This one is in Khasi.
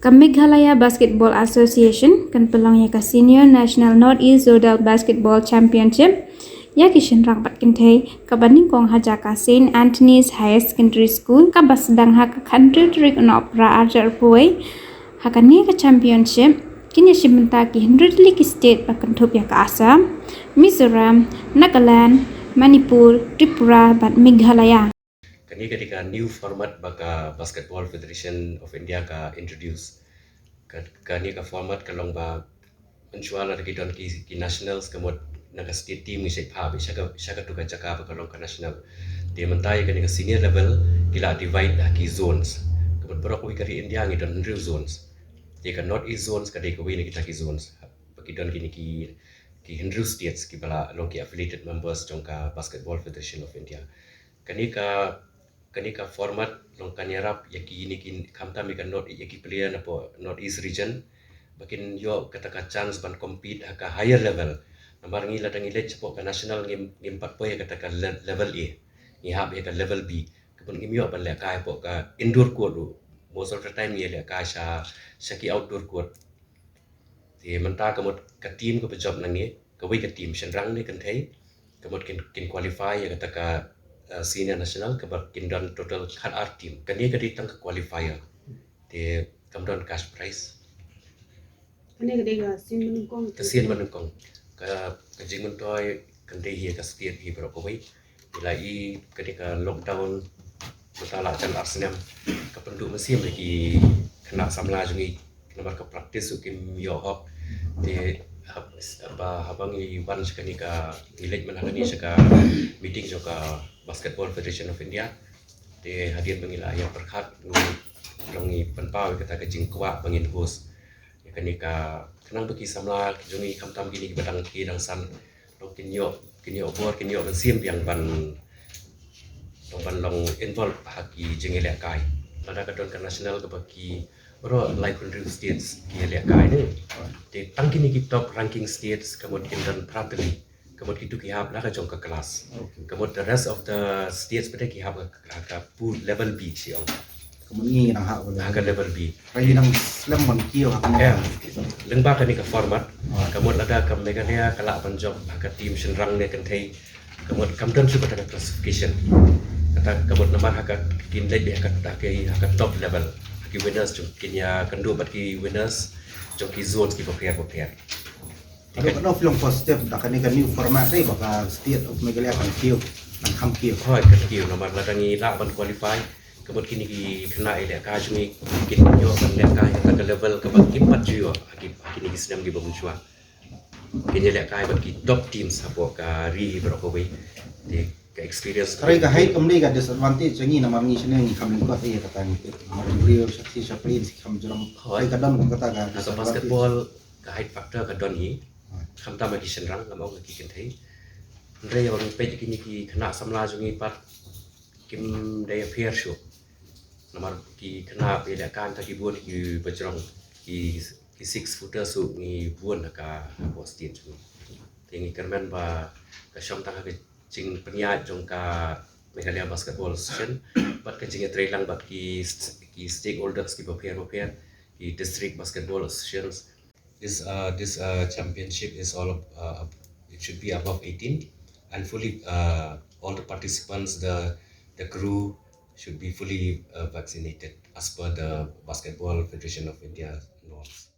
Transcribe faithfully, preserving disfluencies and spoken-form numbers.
Ka Meghalaya Basketball Association kan pynlong ïa ka Senior National North East Zonal Basketball Championship ïa ki shynrang bad kynthei kaba nyngkong ha jaka Saint Anthony's Higher Secondary School kaba sdang ha ka khathynriew tarik u Nohprah arhajar arphew wei. Ha kane ka championship kin ïashim bynta ki hynriew tylli ki state ba kynthup ïa ka Assam, Mizoram, Nagaland, Manipur, Tripura bad Meghalaya. Kane ka dei ka new format ba ka Basketball Federation of India ka introduce. Ka, kane ka format ka long ba mynshuwa lada ki don ki, ki nationals ka mut na ka state team ngi shait phah beit sha ka, sha katu ka jaka ba ka long ka national. Te mynta ïa kane ka senior level ki la divide ha ki zones. Ka mut baroh kawei ka ri India ngi don hynriew zones. Te ka North East zones ka dei kawei na kita ki zones. Ba ki don kine ki, ki hynriew states kiba la long ki affiliated members jong ka Basketball Federation of India. Kane ka, kane ka format long kan ïarap ïa kine ki, khamtam ïa ka North, ïa ki player napoh North East region ba kin ïoh kata ka chance ban compete ha ka higher level. Namar ngi lada ngi leit shapoh ka national ngim, ngim pat poi ha kata ka le-, level A. Ngi hap ïa ka level B. Ka mut ngim ïoh ban lehkai hapoh ka indoor court ruh. Most of the time ngi lehkai sha, sha ki outdoor court. Te mynta ka mut ka team kaba jop na ngi, kawei ka team shynrang ne kynthei, ka mut kin, kin qualify ïa kata ka, uh, senior national kaba kin don total khatar team. Kane ka dei tang ka qualifier. Te kam don cash prize. Kane ka dei ka sien banyngkong. Ka sien banyngkong. Ka, ka jingmyntoi kan dei hi ka state hi baroh kawei. Ngi la i kane ka lockdown mynta la jan ar snem ka pynduh mynsiem ïa ki khynnah samla jong ngi namar ka practice ruh kim ïoh hok. Te hab-, haba, haba ngi wan sha kane ka, ngi leit mynta kane sha ka meeting jong ka Basketball Federation of India. Te hadien ba ngi la ïa pyrkhat ngi long ngi pynpaw ïa kata ka jingkwah ba ngin host ïa kane ka khnang ba ki samla jong ngi khamtam kine kiba dang ki dang san long kin ïoh, kin ïoh bor, kin ïoh mynsiem biang ban long ban long involve ha ki jingïalehkai. Lada ka don ka national kaba ki baroh laiphew hynriew states ki ïalehkai ne. Te tang kine ki top ranking states ka mut kin don phra tylli. Ka mut kitu ki hap na ka jong ka class. Okay. Ka mut the rest of the states pat ki hap ka, ka, ka pool level B shi ong. Ka mut ngi nang hap ka ha ka level B. Ka ngi nang slem ban kiew ha ka. Yeah. Lyngba kane ka format. Ah. Ka mut lada ka Meghalaya ka lah ban jop ha ka team shynrang ne kynthei. Ka mut kam don shuh kata ka classification. Kata ka mut namar ha ka kin leit ha ka, ha ka, ha ka top level. Ha ki winners jong kin ïakynduh bad ki winners jong ki zones kiba pher ba pher. Aduh, ka dei ka long positive da kane ka new format dei ba ka state of Meghalaya kan kiew, kan kham kiew. Hooid, kan kiew namar lada ngi lah ban qualify, ka mut kine ki khynnah ïalehkai jong ngi kin ïoh ban lehkai ha ka level kaba kim pat ju ïoh ha ki, ha kine ki snem kiba mynshuwa. Kin ïalehkai bad ki top teams hapoh ka ri baroh kawei. Te ka experience. Hynrei ka height kam dei ka disadvantage jong ngi namar ngi shane ngi kham lyngkot ïa kata ngi. Namar ki briew sha kti sha pyrthei ngi kham jrong. Hooid. Hynrei ka don kata ka disadvantage. Ka basketball ka height factor ka don hi. Hooid. Khamtam ha ki shynrang, ngam ong ha ki kynthei. Hynrei ïa ba ngi peit kine ki khynnah samla jong ngi pat kim dei pher shuh. Namar ki khynnah ba ïalehkai mynta ki bun kiba jrong, ki, ki six footers ruh ngi bun ha ka, ha ka state jong ngi. Te ngi kyrmen ba ka shong tang ha ka jingpynïaid jong ka Meghalaya Basketball Association bad ka jingïatreilang bad ki st-, ki stakeholders kiba pher ba pher, ki district basketball associations. This, uh, this, uh, championship is all of, uh, it should be above eighteen and fully, uh, all the participants, the, the crew should be fully, uh, vaccinated as per the Basketball Federation of India norms.